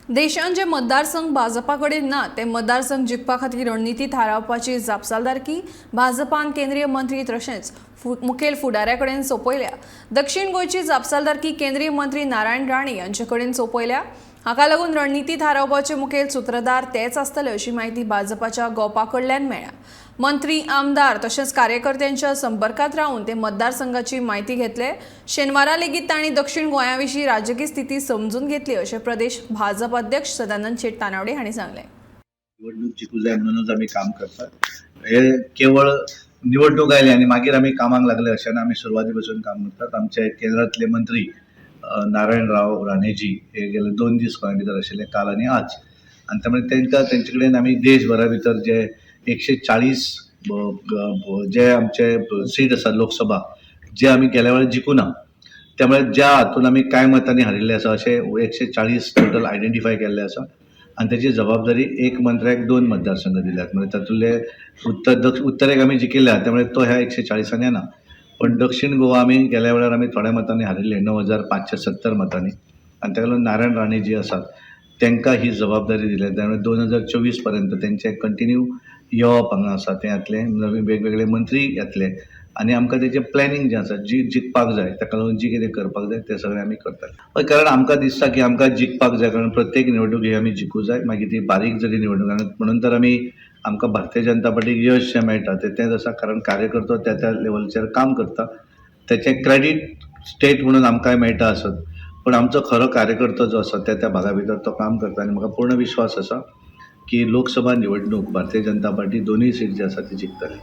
देशांत जे मतदारसंघ भाजपा कडेन ना ते मतदारसंघ जिखपा खातीर रणनिती थारावपाची जापसालदारकी भाजपान केंद्रीय मंत्री तशेंच मुखेल फुडाऱ्या कडेन सोंपयल्या. दक्षीण गोंयची जापसालदारकी केंद्रीय मंत्री नारायण राणे हांचे कडेन सोंपयल्या. हाका लागून रणनिती थारावपाचे मुखेल सुत्रधार तेच आसतले अशी म्हायती भाजपाच्या गोपा कडल्यान मेळ्ळ्या. मंत्री, आमदार तशेंच कार्यकर्त्यांच्या संपर्कात रावन ते मतदारसंघाची म्हायती घेतले. शेनवारा लेगीत तांणी दक्षीण गोंया विशीं राजकी स्थिती समजून घेतली अशें प्रदेश भाजप अध्यक्ष सदानंद शेट तानावडे हांणी सांगलें. निवडणूक जिखूं जाय म्हणूनच आमी काम करतात. हे केवळ निवडणूक आयली आनी मागीर आमी कामाक लागले अशें ना. आमी सुरवाती पासून काम करतात. आमचे केंद्रांतले मंत्री नारायण राव राणेजी हे गेले 2 दीस गोंया भितर आशिल्ले, काल आनी आज. आनी त्यामुळे तांकां तेंचे कडेन आमी देशभरा भितर जे 140 जे आमचे सीट आसा लोकसभा, जे आमी गेल्या वेळार जिखूना, त्यामुळे ज्या हातून आमी कांय मतांनी हारिल्ले आसा, अशे 140 टोटल आयडेंटिफाय केल्ले आसा. आनी तेची जबाबदारी एक मंत्र्याक दोन मतदारसंघ दिल्यात. म्हणजे तातूंतले उत्तर उत्तरेक आमी जिखिल्ले, त्यामुळे तो ह्या 140न येना. पण दक्षीण गोवा आमी गेल्या वेळार आमी थोड्या मतांनी हारिल्ले, 9570 मतांनी. आनी ताका लागून नारायण राणे जी आसात तांकां ही जबाबदारी दिल्या. त्यामुळे 2024 पर्यंत तेंचे कंटिन्यू येवप हांगा आसा. ते येतले, नवीन वेगवेगळे मंत्री येतले आनी आमकां तेजें प्लॅनिंग जें आसा, जी जिखपाक जाय, ताका लागून जी कितें करपाक जाय तें सगळें आमी करतले. हय, कारण आमकां दिसता की आमकां जिखपाक जाय, कारण प्रत्येक निवडणूक ही आमी जिखूं जाय, मागीर ती बारीक जरी निवडणूक. आनी म्हणून तर आमी आमकां भारतीय जनता पार्टीक यश जें मेळटा तें तेंच आसा, कारण कार्यकर्तो त्या त्या लेवलाचेर काम करता. तेचें क्रेडीट स्टेट म्हणून आमकांय मेळटा आसत, पण आमचो खरो कार्यकर्तो जो आसा त्या त्या भागा भितर तो काम करता. आनी म्हाका पूर्ण विश्वास आसा की लोकसभा निवडणूक भारतीय जनता पार्टी दोनूय सीट जे आसा ती जिखतली.